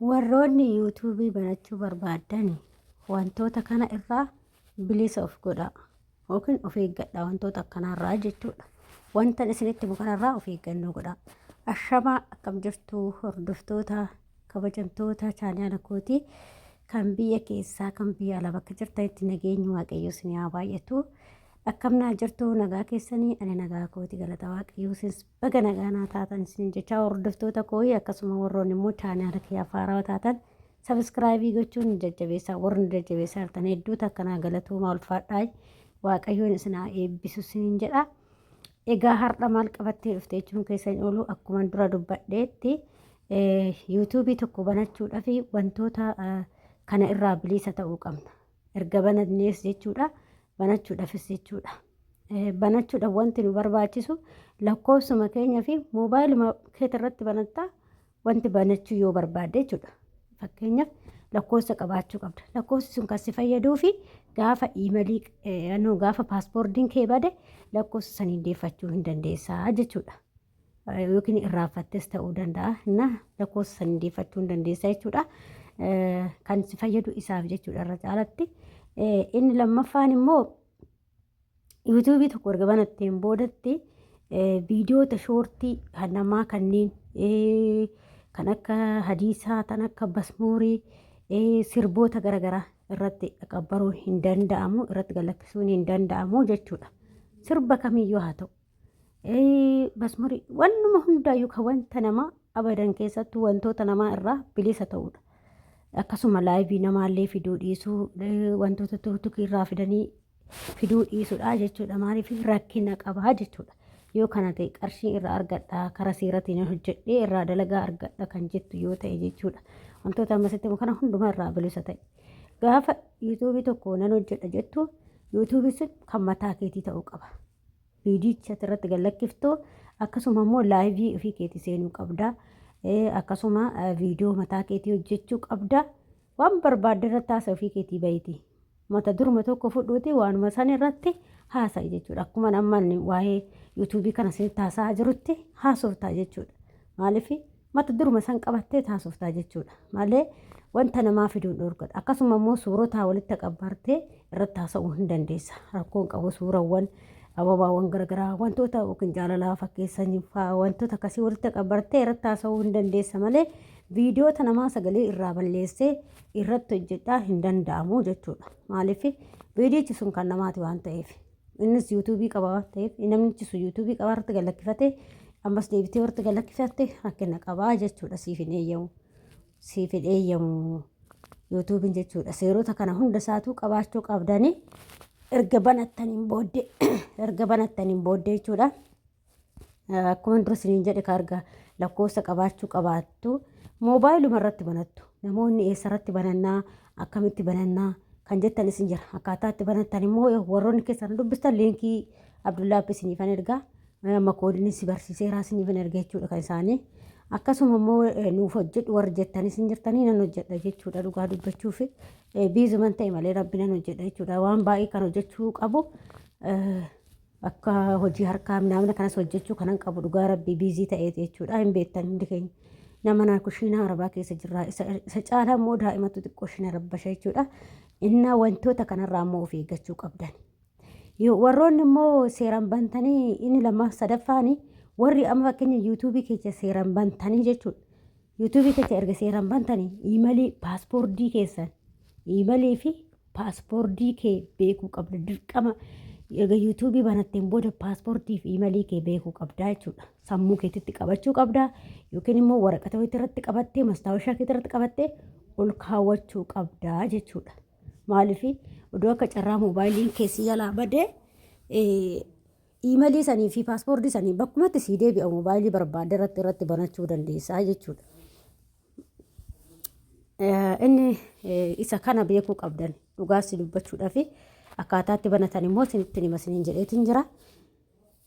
Warroonni yuutuubii banachuu barbaaddan wantoota kana irraa bilisa of godhaa yookiin of eeggadhaa wantoota akkanaarraa jechuudha. Wantan isinitti himu kanarraa of eeggannoo godhaa. Ashamaa, akkam jirtu hordoftoota, kabajamtoota chaanaala kootii, kan biyya keessaa, kan biyya alaa, bakka jirtanitti nageenyi Waaqayyoo isin haa baay'atu. Akkam naa jirtu, nagaa keessanii? Ani nagaa kooti, galata Waaqayyoo. Isinis baga nagaa naa taatan isin jechaa, hordoftoota kooyi, akkasuma warroonni immoo chaanaala kiyyaa haarawaa taatan subscribe gochuun jajjabeessaa. Warri nu jajjabeessaa jirtan hedduu takka naa galatooma, ulfaadhaa, Waaqayyoon isin haa eebbisu isiniin jedha. Egaa har'a maal qabattee dhufte jechuun keessa hin oolu. Akkuma dura dubbadheetti, yuutuubii tokko banachuudhaaf wantoota kana irraa bilisa ta'uu qabna. Erga banannees jechuudha, banachuudhaafis jechuudha. Banachuudhaaf wanti nu barbaachisu lakkoofsuma keenya fi moobaayiluma keetii irratti banattaa wanti banachuu yoo barbaadde jechuudha. Fakkeenyaaf, lakkoofsa qabaachuu qabda. Lakkoofsi sun kan si fayyaduu fi gaafa iimalii, gaafa paaspoortiin kee bade, lakkoofsa saniin deeffachuu hin dandeessaa jechuudha. Yookiin irraanfattes ta'uu danda'a. Na lakkoofsa saniin deeffachuu hin dandeessaa jechuudha. Kan si fayyadu isaaf jechuudha irra caalatti. Inni lammaffaan immoo, yuutuubii tokko erga banatteen boodatti, viidiyoota short kan namaa kanneen kan akka hadiisaa, kan akka basmuurii, sirboota garaagaraa irratti qabbaruu hin danda'amu, irratti galakkisuun hin danda'amu jechuudha. Sirba kamiyyuu haa ta'u. Basmuurii, wannuma hundaayyuu kan wanta namaa abadan keessattuu wantoota namaa irraa bilisa ta'uudha. Akkasuma live namaallee fiduu dhiisuu, wantoota TikTokii irraa fidanii fiduu dhiisuudha jechuudha. Maaliif? Rakkina qabaa jechuudha. Yoo kana ta'e, qarshii irraa argadha, karaa seeratiin hojjedhee irraa dalagaa argadha kan jettu yoo ta'e jechuudha. Wantoota ammasitti kana hundumaa irraa bilisa ta'e. Gaafa yuutuubii tokko nan hojjedha jettu, yuutuubii sun kan mataa keetii ta'uu qaba. Viidiyicha irratti gallakkiftu, akkasuma immoo live ofii keetii seenuu qabda. Akkasuma viidiyoo mataa keetii hojjechuu qabda. Waan barbaadde irratti haasa ofii keetii bahiti. Mata duruma tokko fudhuuti waanuma san irratti haasa'i jechuudha. Akkuma amma waa'ee yuutuubii kana isinitti haasa'aa jirutti haasoftaa jechuudha. Maaliif? Mata duruma san qabattee haasoftaa jechuudha. Malee wanta namaa fiduun dhorkadha. Akkasuma immoo suurota walitti qabbartee irratti haasa'uu hin dandeessa. Rakkoon qabu, suurawwan ababaawwan garaagaraa, wantoota yookiin jaalalaa fakkeessan fa'aa, wantoota akkasii walitti qabbartee irratti haasa'uu hin dandeessa malee, viidiyoota namaa sagalee irraa balleessee irratti hojjedhaa hin danda'amu jechuudha. Maaliif? Viidiyichi sun kan namaati waan ta'eef. Innis yuutuubii qaba waan ta'eef, namnichi sun yuutuubii qaba, irratti galakkifate, ammas deebitee irratti galakkifatte, rakkina qabaa jechuudha. Siif hin eeyyamu. Siif hin eeyyamu yuutuubiin jechuudha. Seerota kana hunda isaatuu qabaachuu qabdanii erga banattaniin booddee jechuudha. Akkuma dura isiniin jedhe, ka erga lakkoofsa qabaachuu qabaattu, moobaayiluma irratti banattu. Namoonni eessarratti banannaa, akkamitti banannaa kan jettan isin jira. Akkaataa itti banattan immoo, warroonni keessan dubbistan, liinkii Abdullaa isiniifan ergaa. Amma koodiin si barsiiseeraa isiniifan erga jechuudha kan isaanii. Akkasuma immoo nuuf hojjedhu warri jettan isin jirtanii, nan hojjedha jechuudha. Dhugaa dubbachuuf biizuman ta'e malee, Rabbi, nan hojjedha jechuudha. Waan baay'ee kan hojjechuu qabu, akka hojii harkaa namni kanas hojjechuu kanan qabu, dhugaa Rabbii, busy ta'eeti jechuudha. Hin beektan, hundi keenya nama naa kushiinaa arabaa keessa jirra. Isa caalaa immoo daa'imatu xiqqoo isheen rabbasha jechuudha. Innaa wantoota kanarraa immoo of eeggachuu qabdan. Warroonni immoo seeraan bantanii, inni lama sadaffaani, warri amma fakkeenya yuutuubii keessa seeraan bantanii jechuudha. Yuutuubii keessa erga seeraan bantanii, iimalii, paaspoortii keessan, iimalii fi paaspoortii kee beekuu qabda dirqama. Erga yuutuubii banatteen booda paaspoortii fi iimalii kee beekuu qabda jechuudha. Sammuu keetitti qabachuu qabda, yookiin immoo waraqata wayii irratti qabattee, mastaawashaa keetti irratti qabattee ol kaawwachuu qabda jechuudha. Maaliif? Odoo akka carraa moobaayiliin keessi jalaa badee, iimalii sanii fi paaspoortii sanii bakkumatti sii deebi'a, moobaayilii barbaadde irratti banachuu dandeessaa jechuudha. Inni isa kana beekuu qabdan. Dhugaas dubbachuudhaaf, akkaataa itti banatan immoo isinitti hima isiniin jedheetiin jira.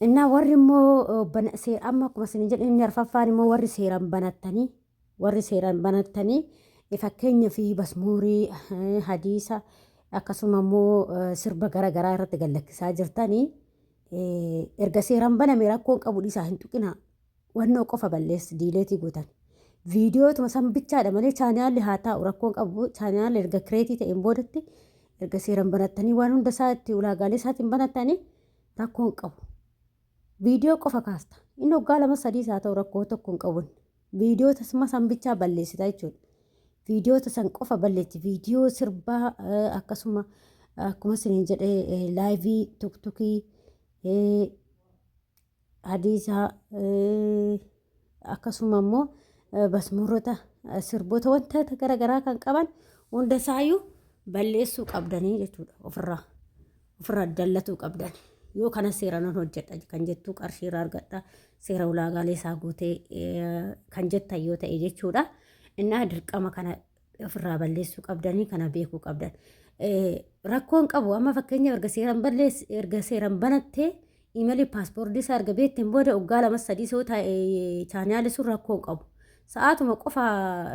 Innaa warri immoo amma akkuma isiniin jedhe, inni arfaffaan immoo, warri seeraan banattanii, fakkeenya fi basmuurii, hadiisa, akkasuma immoo sirba garaagaraa irratti gallakkisaa jirtanii, erga seeraan baname rakkoon qabu, dhiisaa, hin tuqinaa. Wannoo qofa balleessi, delete gootan. Viidiyootuma san bichaadha malee chaanaalli haa taa'u rakkoon qabu. Chaanaalli erga kireetii ta'een boodatti, erga seeraan banattanii, waan hunda isaa itti ulaagaalee isaatiin banattanii, rakkoon qabu. Viidiyoo qofa kaasta. Inni waggaa lama sadiis haa ta'u rakkoo tokko hin qabu. Viidiyoo tasuma san bichaa balleessita jechuudha. Viidiyoota san qofa balleessi. Viidiyoo sirbaa, akkasuma akkuma isiniin jedhee live, TikTokii, hadiisaa, akkasuma immoo masmuurota, sirboota, wantoota garaagaraa kan qaban hunda isaayyuu balleessuu qabdanii jechuudha, ofirraa dallatuu qabdan. Yoo kana seeraan hojjedha kan jettu, qarshii irraa argadha, seera ulaagaalee isaa guutee kan jettan yoo ta'e jechuudha. Innaa dirqama kana ofirraa balleessuu qabdanii, kana beekuu qabdan. Rakkoon qabu amma fakkeenya erga seeraan balleess, erga seeraan banattee, imeelii passwordii isaa erga beekteen booda, waggaa lama sadii soo ta'e chaanaalli sun rakkoo qabu. Sa'aatuma qofa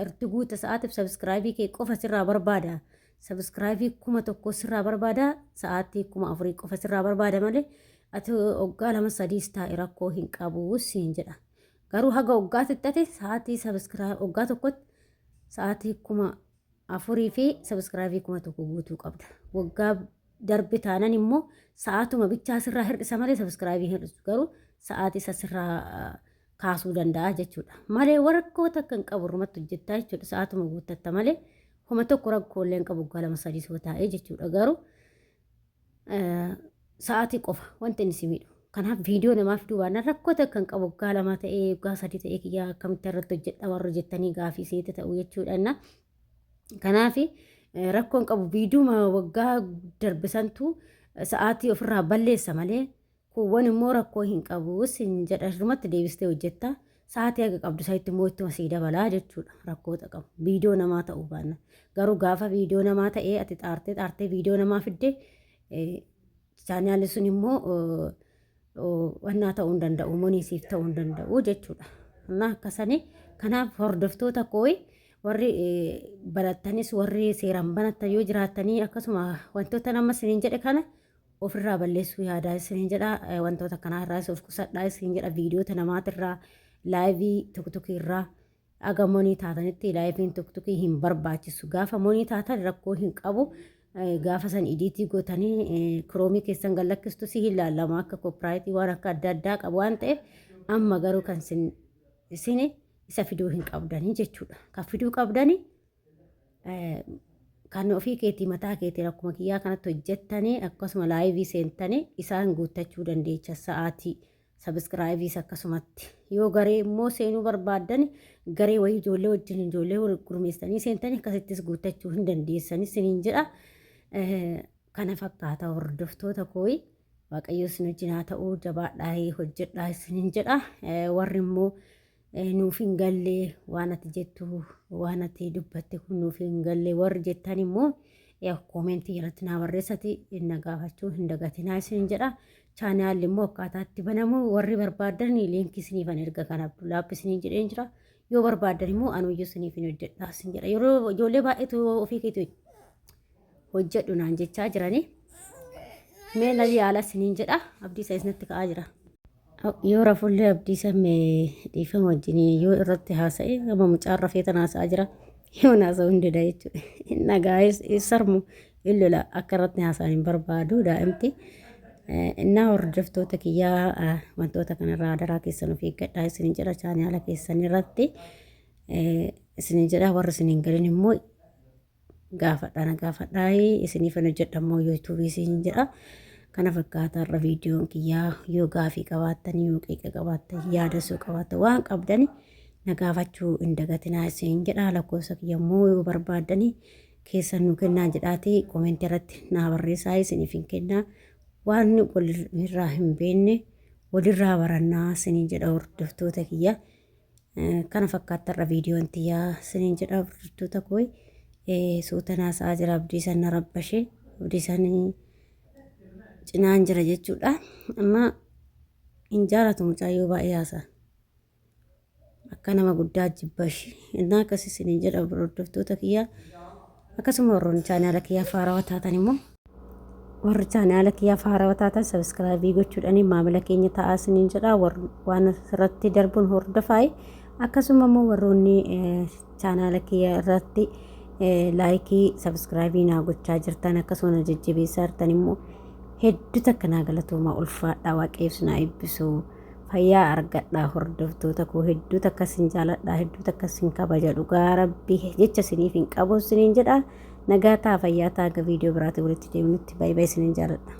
irratti guuta, sa'aatiif subscribe kee qofa sirraa barbaada. Subscribe 1000 sirraa barbaada, sa'aatii 4000 qofa sirraa barbaada malee ati waggaa lama sadiis taa'e rakkoo hin qabu siin jedha. Garuu haga waggaa xiqqate sa'aatii subscribe waggaa tokkotti sa'aatii 4000 fi subscribe 1000 guutuu qabda. Waggaa darbe taanan immoo sa'aatuma bichaa sirraa hir'isa malee subscribe hir'isu, garuu sa'aatii isa sirraa kaasuu danda'a jechuudha. Malee rakkoo takka hin qabu, irrumatti hojjettaa jechuudha. Sa'aatuma guuttatta malee homa tokko rakkoo illee hin qabu waggaa lama sadii soo taa'ee jechuudha. Garuu sa'aatii qofa wanti inni si miidhu. Kanaaf viidiyoo namaa fiduu baannaan rakkoo takka hin qabu, waggaa 2 ta'ee waggaa 3 ta'ee kiyyaa akkamitti irratti hojjedha warra jettanii gaafii isinitti ta'u jechuudha. Kanaaf rakkoon qabu, viidiyoo waggaa darbe santu sa'aatii ofirraa balleessa malee kuuwwan immoo rakkoo hin qabu sin jedha, irrumatti deebistee hojjetta. Sa'aatii haga qabdu sanitti immoo ittuma sii dabalaa jechuudha, rakkoota qabu. Viidiyoo namaa ta'uu baanna. Garuu gaafa viidiyoo namaa ta'ee ati xaartee xaartee viidiyoo namaa fidde, chaanaalli sun immoo wannaa ta'uu hin danda'u, money siif ta'uu hin danda'u jechuudha. Innaa akkasanii kanaaf hordoftoota kooyi, warri barattanis, warri seeraan banattan yoo jiraattanii, akkasuma wantoota nama isiniin jedhe kana ofirraa balleessuu yaadaa isiniin jedha. Wantoota kanaa irraas of qusadhaa isiniin jedha. Viidiyoota namaatirraa, live TikTokii irraa, aga money taatanitti liveiin TikTokii hin barbaachisu. Gaafa money taatan rakkoo hin qabu. Gaafa san edit gootanii Chrome keessan gallakkistu si hin laallama, akka copyright waan akka adda addaa qabu waan ta'eef. Amma garuu kan isin isa fiduu hin qabdanii jechuudha. Kan fiduu qabdanii kan ofii keetii mataa keetiin akkuma kiyyaa kanatti hojjettanii, akkasuma live seentanii isaan guuttachuu dandeecha, sa'aatii subscribeis akkasumatti. Yoo garee immoo seenuu barbaaddan, garee wayii ijoollee wajjin, ijoollee gurmeessanii seentanii akkasittis guuttachuu hin dandeessanii isiniin jedha. Kana fakkaata hordoftoota kooyi. Waaqayyo isin wajjin haa ta'uu, jabaadhaa, hojjedhaa isiniin jedha. Warri immoo nuuf hin galle, waan ati jettu, waan ati dubbatte kun nuuf hin galle warri jettan immoo, comment jalatti naa barreessati na gaafachuu hin dagatinaa isiniin jedha. Chaanaalli immoo akkaataa itti banamu warri barbaadan link isiniifan erga, kan Abdullaab isiniin jedheen jira. Yoo barbaadan immoo anuyyuu isiniif hin hojjedha isin jedha. Yeroo ijoollee baay'eetu ofii keetii hojjedhu naan jechaa jiranii. Mee na yaala isiniin jedha. Abdii isa isinitti ka'aa jira. Yoo rafullee abdii sammee dhiifama wajjin yoo irratti haasa'e, amma mucaan rafee tan haasa'aa jira. Yoo haasa'u hin dida jechuudha. Nagaa sarmu hin lola, akka irratti haasa'an hin barbaadu daa'imti. Innaa hordoftoota kiyyaa, wantoota kanarraa adaraa keessan of eeggadhaa isinin jedha, chaanaala keessan irratti isinin jedha. Warra isinin galin immoo gaafadha, na gaafadhaa, isiniifan hojjedha immoo YouTube isin jedha. Kana fakkaata irra viidiyoon kiyyaa. Yoo gaafii qabaattan, yoo qeeqa qabaattan, yaada soo qabaattan, waan qabdan na gaafachuu hin dagatinaa isin jedha. Lakkoofsa kiyya immoo yoo barbaaddani keessan nu kennaa jedhaati comment irratti naa barreessaa, isiniif hin kennaa. Waan walirraa hin beekne walirraa barannaa isiniin jedha hordoftoota kiyya. Kana fakkaata irra viidiyoon tiyyaa isiniin jedha hordoftoota koo. Suuta haasa'aa jira, abdii san na rabbashee, abdii san cinaan jira jechuudha. Amma hin jaalatu mucaayyoo baay'ee haasa'a. Akka nama guddaa jibbashi. Innaa akkas isiniin jedha hordoftoota kiyyaa. Akkasuma warroonni chaanaala kiyyaa haarawaa taatan immoo, warri chaanaala kiyyaa haarawaa taatan, subscribe gochuudhaan maamila keenya ta'aa isiniin jedha. Waan asirratti darbuun hordofaa. Akkasuma immoo warroonni chaanaala kiyya irratti laayikii sabskraayibii naa gochaa jirtan, akkasuma na jajjabeessaa jirtan immoo hedduu takka naa galatoomaa, ulfaadhaa, waaqayyo isin haa eebbisu. Fayyaa argadhaa hordoftoota koo, hedduu takka isin jaaladhaa, hedduu takka isin kabaja, dhugaa rabbii jecha isiniif hin qabu isiniin jedha. Nagaa ta'a, fayyaa ta'a, viidiyoo biraatiin walitti deemnutti baay'ee baay'ee isiniin jaaladha.